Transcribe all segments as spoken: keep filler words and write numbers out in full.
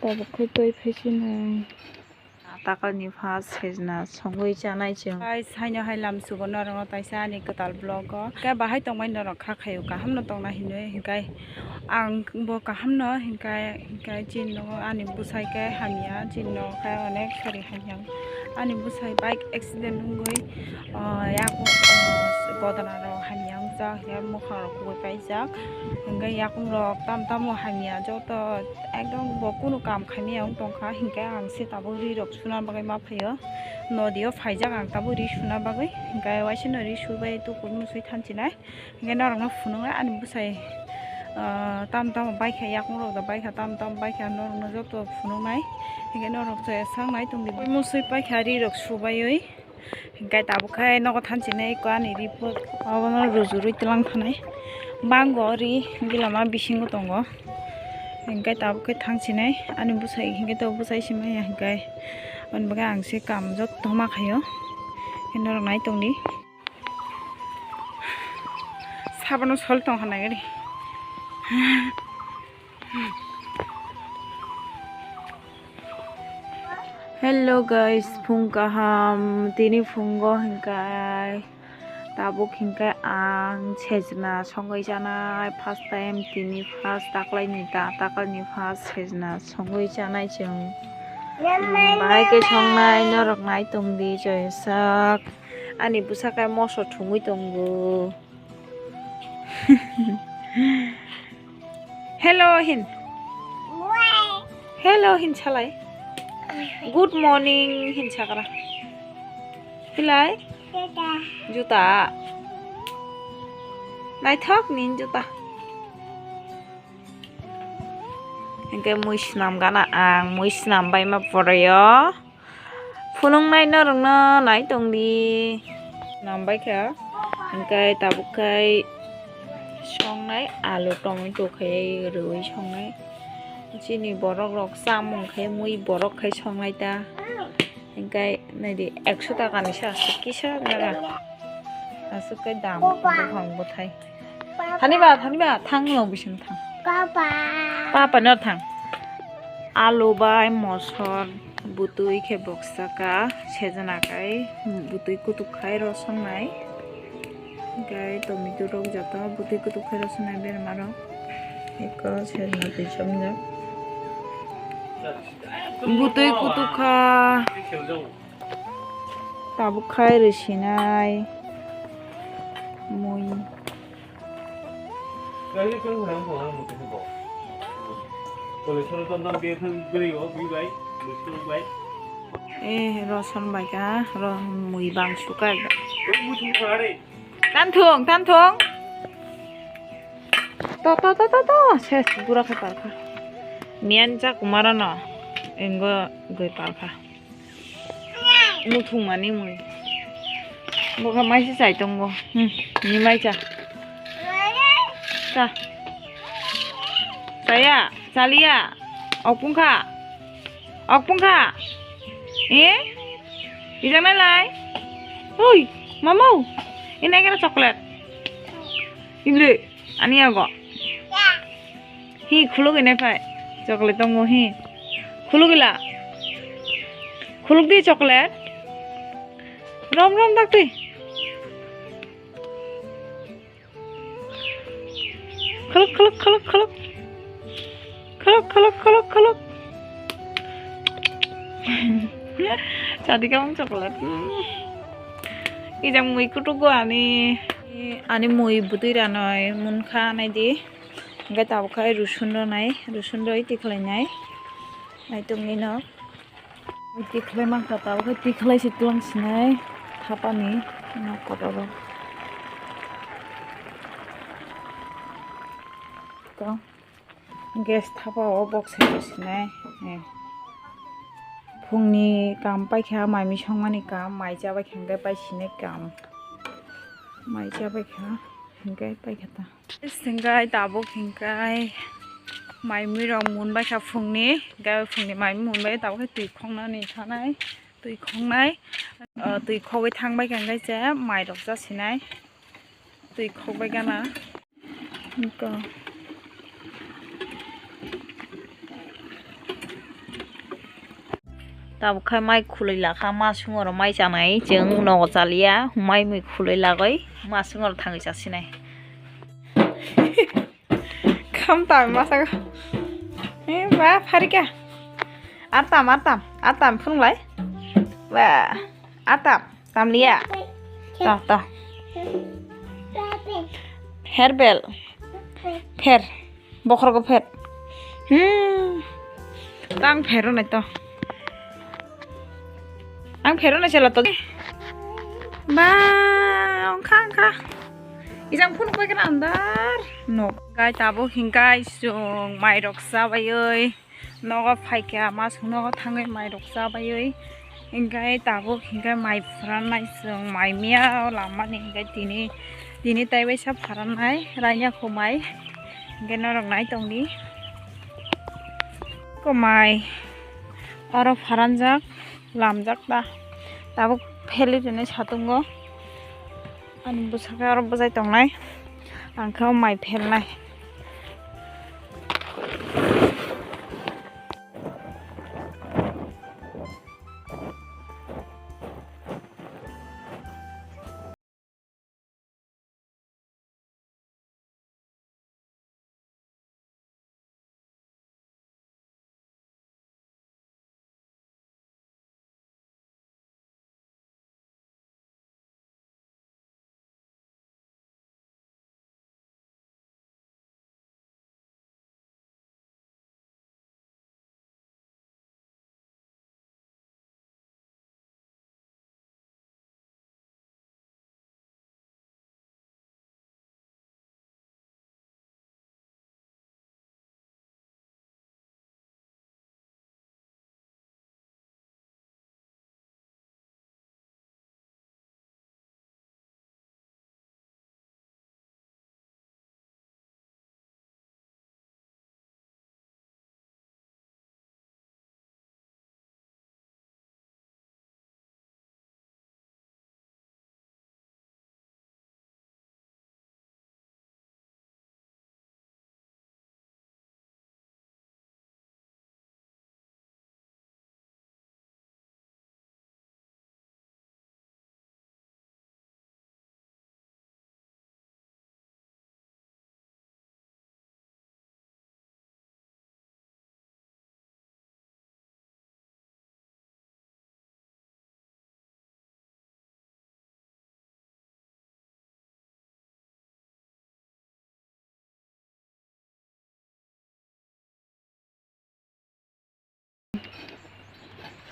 Tabuk khe twi phaisinai. Takalni pha sejna songwi chanai chwng. Guys, haino hai lam subo norokno taisa ani kwtal vlog o. Khe bahai tongmani norok kha khaio, kaham no tongna hinwi, hinkhe ang bo kaham no, hinkhe, hinkhe chini nogo ani bwsai khe hamya, chini nogo khe onek sari hamya. Ani bwsai bike accident wngwi, ah, yakung, ah, godona rok hamya wngjak, hinkhe mwkhang rok kubui paijak, hinkhe yakung rok tamo tamo hamya joto. Ekdom bo kunu kam khaimaya wng tongkha, hinkhe ang se tabuk ri rok suna bagwi ma phaio. Nodi o phaijak ang tabuk ri suna bagwi, hinkhe waisano ri subai tukur musui thansinai. Hinkhe norokno phunuknai ani bwsai, ah, tamo tamo baikha, yakung rok da baikha, tamo tamo baikha, norokno joto phunuknai. Hinkhe norok chaya sangnai tongdi, musui paikha ri rok subaiwi. Hinkhe tabuk khe nogo thansinai eko ani ri pho abono rujurwi twlang thanai. Bango ri gilama bisingo tongo. Hinkhe tabuk khe thangsinai ani bwsai hinkhe to bwsai simaya hinkhe. Ani bagwi ang se kam jotto ma khaio. Hinkhe norok nai tongdi. Sabono sol tong kha nai ri. Hello guys, phung kaham. Tini phungo hinkhe tabuk hinkhe ang sejna songwi chanai first time, tini first, taklaini ta takalni first sejna songwi chanai chwng. Bahai khe songnai norok nai tongdi choisak. Ani bwsakhe moso thumwi tongo. Hello hin. Hello hin salai. Good morning hin sakra. Hilai. Juta. Naithok nin juta. Hinkhe mui swnam gana ang, mui swnam bai ma pore o. Phunuknai norokno nai tongdi. Swnam bai kha, hinkhe tabuk khai songnai alu tomato khai rwi songnai. Chini borok rok chamung khai mui borok khai songnai ta. Hinkhe naidi ekso taka ni se aswk kisa jaga. Aswk khe dam buphang bwthai. Thani ba, thani ba, thang no bising thang. Papa. Papa no thang. Alu bai mosor butui khe boksa ka sejana kai butui kutuk khai rosong nai. Hinkhe tomato rok joto butui kutuk khai rosong nai berma rok. Eko sejana twi chomjak. Butui kutuk kha. Tabuk khai rwsinai mui. Eh, roson bai ka, ro-, mui bang suka. Tanthung, tanthung. To, to, to, to, to. Ses, gura khe palkha. Miyan cha kumara no. Engo goi palkha. Muthung mani mui. Bokha maisa chai tongo. Hmm, ni mai cha. Cha. Chaya, chaliya. Okpung kha. Okpung kha. Eh? Ijang nai lai. Oi, mamu. Ini kena chocolate. Ibli. Ani ago. Hi, khuluk ini phai. Chocolate tongo hi. Khuluk ila. Khuluk di chocolate. Rom rom dak di. Khuluk, khuluk, khuluk, khuluk. Khuluk, khuluk, khuluk, khuluk. Chadi kamang chocolate. Hmm. Ijang mui kutugo ani. Ani mui butui ranoi munkha nai di. Hingke tabuk khai rusun ronai, rusun roi tikhlai nai. Nai tongni no. Tikhlai mankha tabuk khai tikhlai se tuang sinai. Thapani no kotoro. To. Gas thapa o bok se sinai. Eh. Phungni kam paikha, mai misongmani kam, mai chabaikha hingke pai sinai kam. Mai chabaikha hingke paikha ta. Singkai tabuk hingkai mai mui rok munbaikha phungni, hingke phungni mai mui munbai tabuk khe twi khoknani sanai, twi khoknai, ah, twi khogwi thangbaikha hingke se mai rok chasinai. Twi khokbai gana. Niko. Tabuk khe mai khului lakha, ma sungor mai chanai, chwng nogo chaliya, mai mui khului lagoi ma sungor thangwi chasinai. Kham tam masa ko. Eh, ba, pharika. Atam, atam, atam phunglai. Ba, atam, tamliya. To, to. Herbel. Pher. Bokhorok pher. Hmm. Tang pher nai to. Ang phero na chela to. Ba, ongkha, ongkha. Ijang phunuk bai kana andar. No. Gai tabuk hinkai sung mai rok cha bai oi. Nogo phaikha, ma sung nogo thangwi mai rok cha bai oi. Hinkai tabuk hinkai mai phranai sung mai miya lamani hinkai tini, tini tai bai sa phranai ranya khumai. Hinkai norok nai tongdi. Ko mai. Oro pharanjak, lamjak ta. Tabuk pheli rwnai satungo. Ani bwsakhe oro bwjai tongnai. Ang khe o mai phelnai.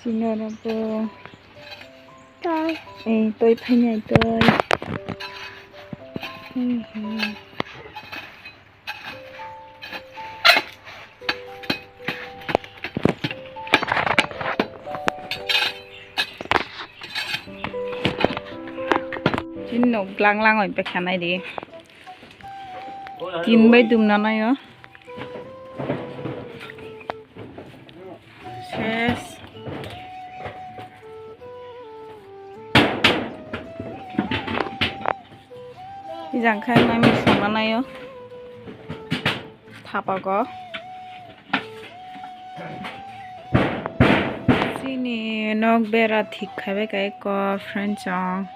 Chini oro bo. Toi. Eh, toi phainai toi. Hmm, hmm. Chini nok glang lang oi pekha nai di. Tin bai dum na nai o. Ses. Ijang khai mai mui songma nai o. Thapago. Chini nok bera thik khai bai kha eko friend chong.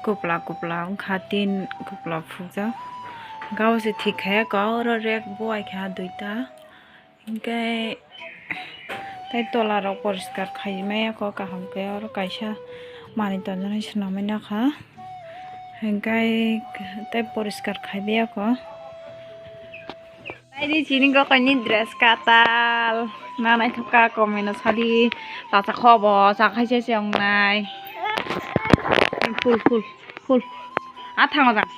Kupla kupla wngkha tin kupla phukjak. Gao se thik khai eko oro rek bo ai kha duita. Hinkhe tei tola rok poriskar khai maya kho kaham khe oro kaisa manwi tonjaknai swnamwi nokha. Hinkhe tei poriskar khai maya kho. Naidi chini gokoini dress katal. Na naithok kha komino sadi. Tacha khobo cha khaisa se wngnai. Full, full, full. A thango jang.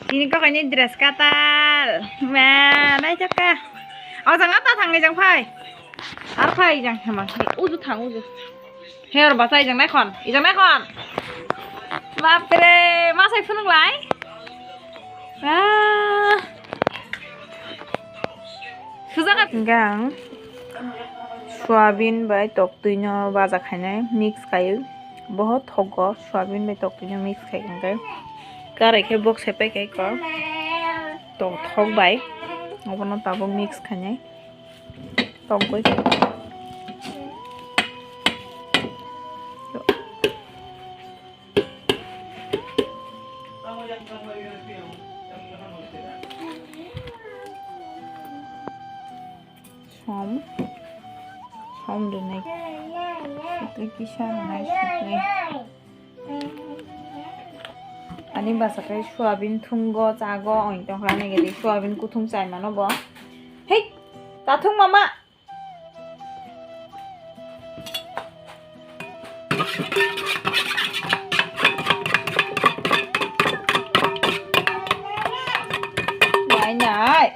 Chini gokoini dress katal. Ma naithok kha. O jang a ta thang ni jang phai. Ar phai jang hema. Uju thang uju. Her bachai ijang nai khon, ijang nai khon. Bapre, ma sai phunuk lai. Ah. Sujak. Gang. Soyabin bai toktwi no baja khainai mix khai. Bohot thogo soyabin bai toktwi no mix khai hwnkhe. Karai khe box hepai khai ko. Tok thok bai. Obono tabuk mix khainai. Tokgwi. Som, som rwnai, sutwi kisa rwnai, sutwi. Ani bwsa khe soyabin thungo, chago, oin tongkha nai gede soyabin kuthung chai mano bo. Hei, ta thung mama. Nai nai.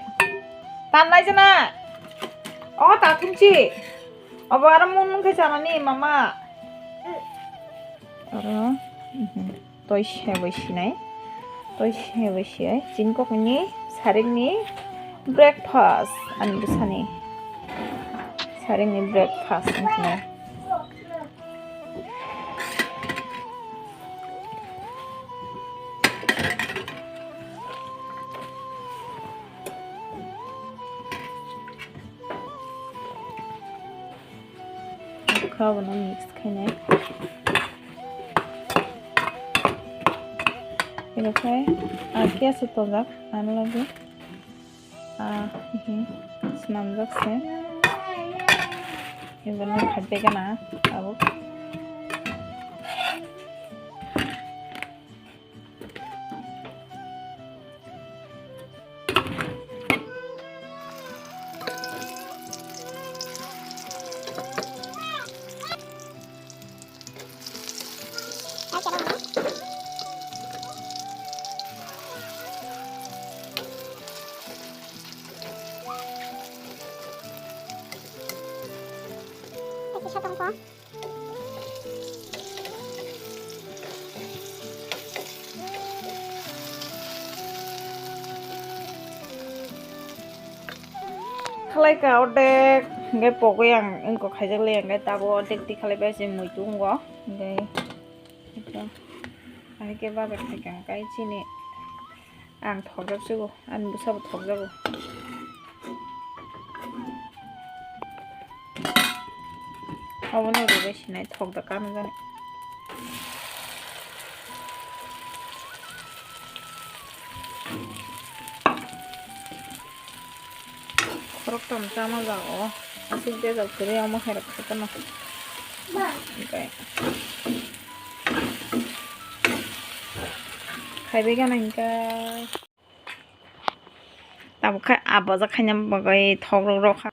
Tan nai jana. O ta thung chi. Abo aro mung nung khe chanani mama. Aro. Mhm. Toi se bai sinai. Toi se bai sinai. Chini kokni saringni breakfast ani bwsani. Saringni breakfast wngkha. Kha bono mix khainai. Ino khai ah kya se tongjak ano lagi. Ah, mhm. Swnamjak se. Ibono khaite gana tabuk. Khlai ka ordek, hingke pogwi ang wngkok khaijak le, hingke tabuk ordek tikhalai bai se muitu wngo, hingke ito, ahai khe bajar thaikha hingke chini. Ang thokjak sugo, ani bwsabo thokjago. Obono rwbai sinai thok da kano jani. Khoroktham chama jago, aswk bejal kwrwi omo hai rok khaikhe no. Omohai khaibai gana hingkhe. Tabuk khe ah bwsa khaina bagwi thok rok rw kha.